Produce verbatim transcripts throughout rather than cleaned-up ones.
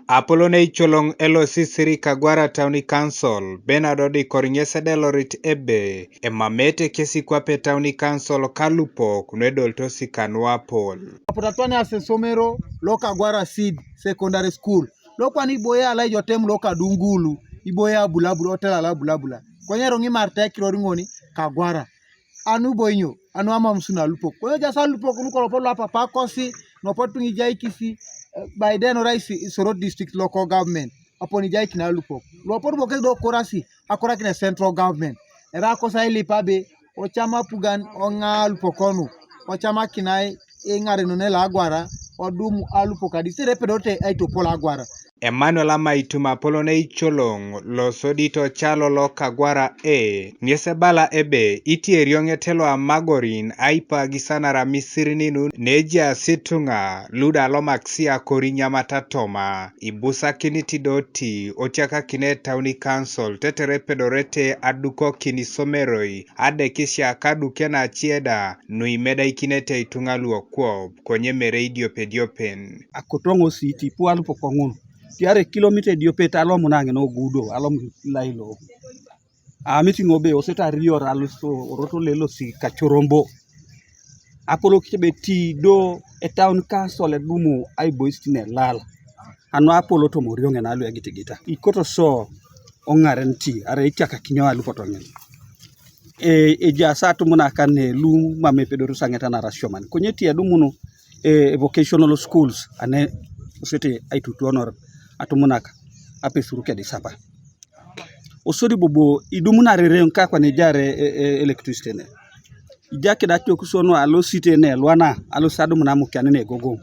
Apolon eicoloŋ L O C siri Kagwara County Council, Bernard Odikor ŋes edelorit ebe emamete kesi kwape County Council kalupok nuedolitosi kanuapol. Apotu atwani asesomero lo Kagwara Seed Secondary School, lo kwana iboie alaijotem lo Kadungulu, iboie abulabula, otel alabulabula. Konye eroŋ imarita ekiror ŋoni Kagwara. Anu bo inyo? Anu amamus nalupok. Konye ejaas alupok nukolopo luapapakosi, nuopotu ŋijaikisi, eh, baiden orais Isoro District Local Government, aponi ijaikini alupok. Luopotu bo kesi do korasi, akorakin Central Government. Era kosi ailip abe, ocam apugan oŋa alupok nu, ocam akinai iŋarenon elo Agwara, odum alupok adis, tere epedorete aitopol Agwara. Emmanuel Amaitum apolon eicoloŋ losodit ocalo lo Kagwara A, ŋes ebala ebe iti erioŋet lo amagorin aipagisanar amisirin nu nejaas ituŋa luda lomaksia korinyamata toma, ibusakinit do ti otiakakine County Council tetere epedorete adukokin isomeroi, adekisia kaduke nacie da nuimedaikinete ituŋa luokwop, konye mere idiopediopen. Akotoŋosi tipu alupok ŋun, tiare kilomita ediopet alomuna ŋin ogudo, alom lailo. Amitiŋ obe oseta arior aluso oroto lelosi Kachorombo. Apolokit ebe ti do etaun Council edumu aiboisit nelal. Anu apolot omorioŋ ena luegitigita. Ikoto so oŋaren ti, arai itiakakinio alupoto ŋin. E, ejaas atumuna kane lu mam epedorus aŋetanar asioman. Konye ti edumunu, e, vocational schools, ane osete aitutuonor atumunak apesur kedisapa. Osodi bobo idumunarere kakwan ijar e, e, electricity ne. Ijaki da tiokisio nu alosit ne elwana, alosit adumuna amukian ne egogoŋ.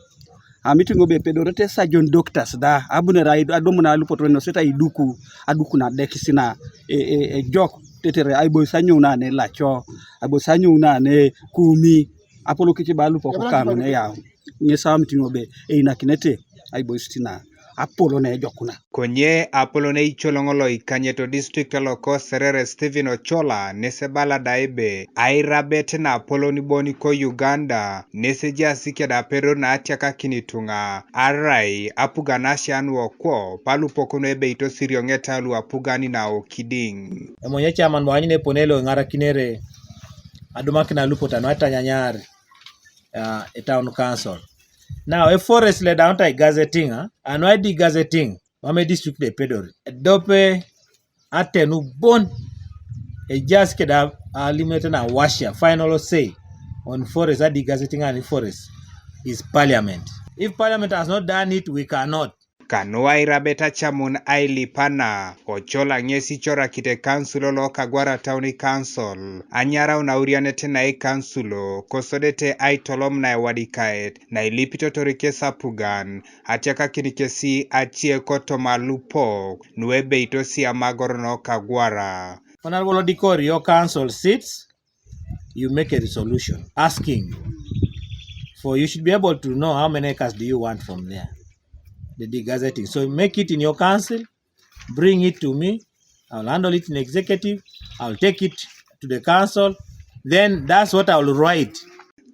Amitiŋ obe epedorete surgeon doctors da, abunere ai-, adumuna alupoto ne osita iduku, aduku nadekis na, e, e, ejok, tetere aibois anyou na ne laco, aibois anyou na ne kumi, apolokit ba alupok kaŋ ne yau. Ŋes amitiŋ obe einakinete aiboisit na apolon ejokuna. Konye apolon eicoloŋ loikanyet o district loko Serere Stephen Ochola nes ebala da ebe airabet na apolon bon ko Uganda nes ejaas keda apedor na atiakakin ituŋa, arai apugan asia nuokwop alupok nuebeitos irioŋeta lu apugan na okidiŋ. Emonye chairman bo anyun epone lo iŋarakinere adumakin alupok anu aitanyanyar uh, a town council. Now, a forest led out a gazetting, uh, and why the gazetting? Mame district de pedori. Dope atenu bon a just keda a limited na washa final say on forest at the gazetting and forest is parliament. If parliament has not done it, we cannot. Kanuairabet acamun ailipana, Ochola ŋes icorakite kansulo lo Kagwara County Council, anyarau naurianet naikansulo, kosodete aitolom naewadikaet, nailipitotor kes apugan, atiakakin kesi acie kotoma lupok, nuebeitosi amagor no Kagwara. Honorable Dikorio council seats, you make a resolution asking for, you should be able to know how many acres do you want from there. The degazetting. So make it in your council, bring it to me. I'll handle it in executive. I'll take it to the council. Then that's what I'll write.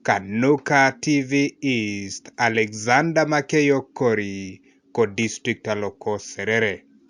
Kanuka T V East, Alexander Makeyo Kori, ko district aloko Serere.